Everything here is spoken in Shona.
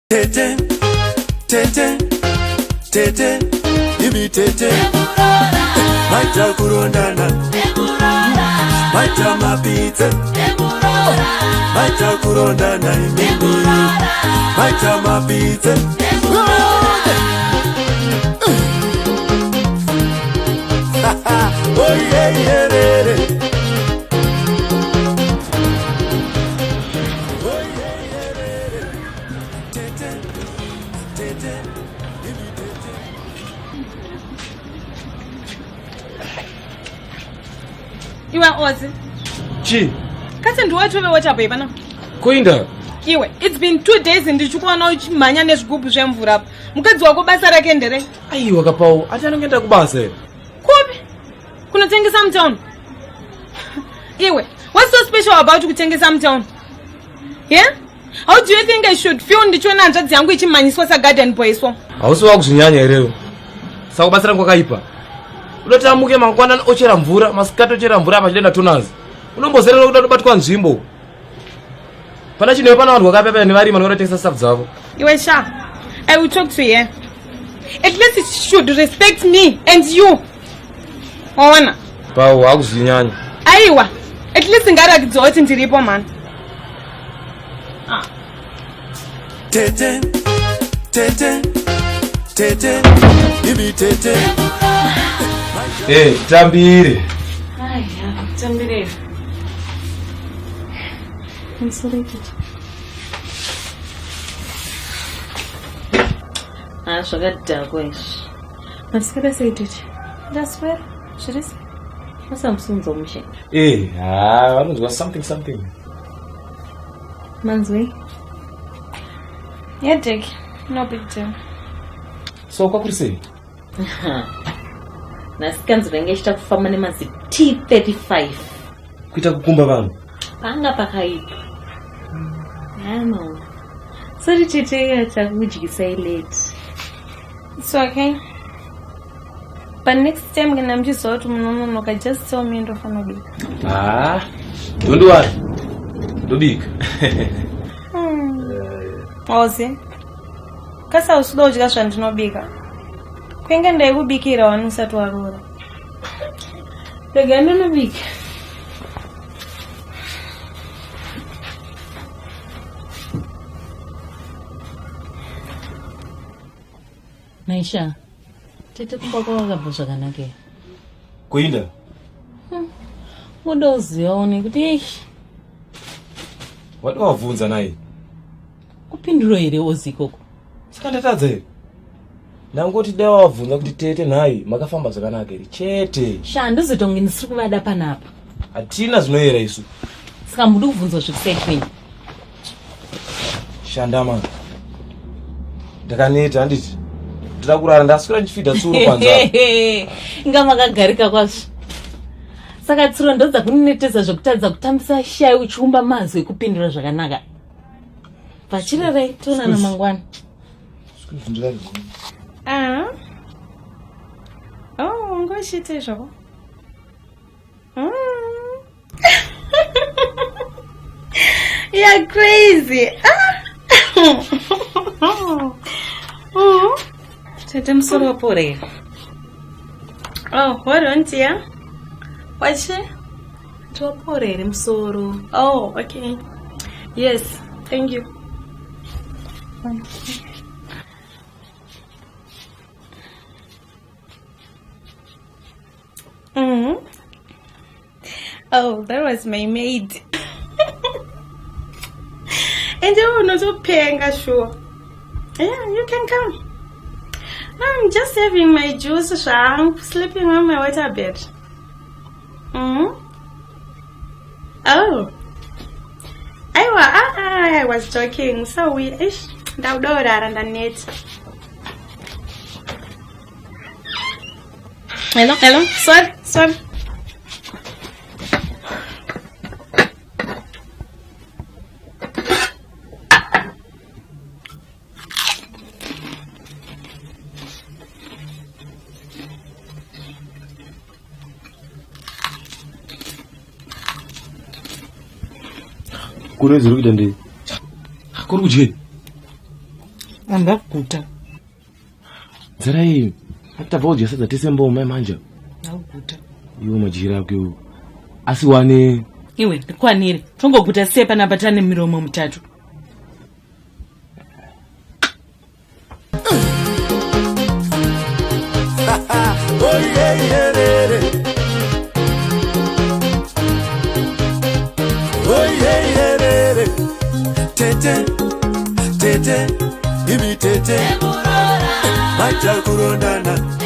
Tete, tete, tete, imi tete. Maita kurondana, maita mapitse, maita kurondana imimi, maita mapitse. Oh yeah, yeah, yeah, yeah. Iwe Ozi. Chi. Kasi ndiwe tove wachapo pana. Kuinda. Iwe, it's been 2 days ndichikuona uchimhanya nezvigubhu zvemvura apa. Mukadzi wako basa rake ndere? Aiwa kapawo, ati anongoenda kubasa here? Kupi? Kunotengesa mutown. Iwe, what's so special about kutengesa mutown? Yeah? How do you think I should feel ndichiona hanzvadzi yangu ichimhanyiswa sagarden boy so? Hausi wakuzvinyanya here? Saka kubatsira kwakaipa. Unoti amuke mangwanani ochera mvura, masikati ochera mvura apa achidenda tonazi. Unombozerera kuda kubatwa nzvimbo. Pana chinhu pana vanhu vakapepa nevarima vanotengesa stuff dzavo. Iwe sha, I will talk to her. At least she should respect me and you. Waona? Pawo wakuzvinyanya. Aiwa, at least ngaratidzawo kuti ndiripo mhani. Ah. Tete, tete, tete, imi tete. Eh, tambire. Aiya, tambire. I'm tete. Ah, zvakadhakwa izvi. Maswera sei tete? Ndaswera. Zviri sei? Masamusunza mushe. Eh, ha, vanonzwa something something. Manzwei? Headache. No big deal. So kwakuri sei? Nhasi kanzura yange ichita kufamba nemazi T35. Kuita kukumba vanhu. Panga pakaipa. Ano. Sorry tete takudyisai late. It's okay. But next time kana muchiziva kuti munononoka just tell me ndofanira kubika. Ah, don't worry. Ndobika. Ozi. Kasi hausi kuda kudya zvandinobika. Kwenge ndaikubikira wani usati waroora. Rega ndinobika. Maisha, tete kumba kwawakabva zvakanaka here? Kuinda? Ngoda uzivawo nekuti eish, Wadi wabvunza naye. Kupinduro here ozi ikoko? Saka ndatadza here? Ndangoti dai wabvunza kuti tete nhai makafamba zvakanaka here chete. Sha, handizoita kunge ndisiri kuvada panapa. Hatina zvinoyera isu. Saka muri kubvunzwa zvekuside kwenyu. Shanda man. Ndakaneta handiti. Ndida kurara ndaswera ndichifidha tsuro panze. Inga makagarika kwazvo. Saka tsuro ndodzakunetesa zvekutadza kutambisa shayi uchiumba mazwi ekupindura zvakanaka. Pachirarai tonana mangwana. Ah. Oh, ungochiita izvako. You're crazy. Ah. Tete musoro wapora here? Oh, what on dear? Wachi? Wapora here musoro? Oh, okay. Yes, thank you. Oh, that was my maid. And you unotopenga sure. Yeah, you can come. No, I'm just having my juice zvangu, sleeping on my water bed. Oh. Aiwa, I was joking. So we ish ndakuda ndaneta. Hello, hello. Sorry, sorry. Kuri zviri kuita ndei? Kuri kudyei? Andaguta. Nzara iyi tabva kudya sadza tese mboma manje. Ndaguta. Iwo madyiro ako iwo. Asi wane Iwe ndikwanire. Tongoguta sei panapa tane miromo mutatu. Oyeyerere. Oyeyerere. Tete, tete, imi tete. Maita kurondana.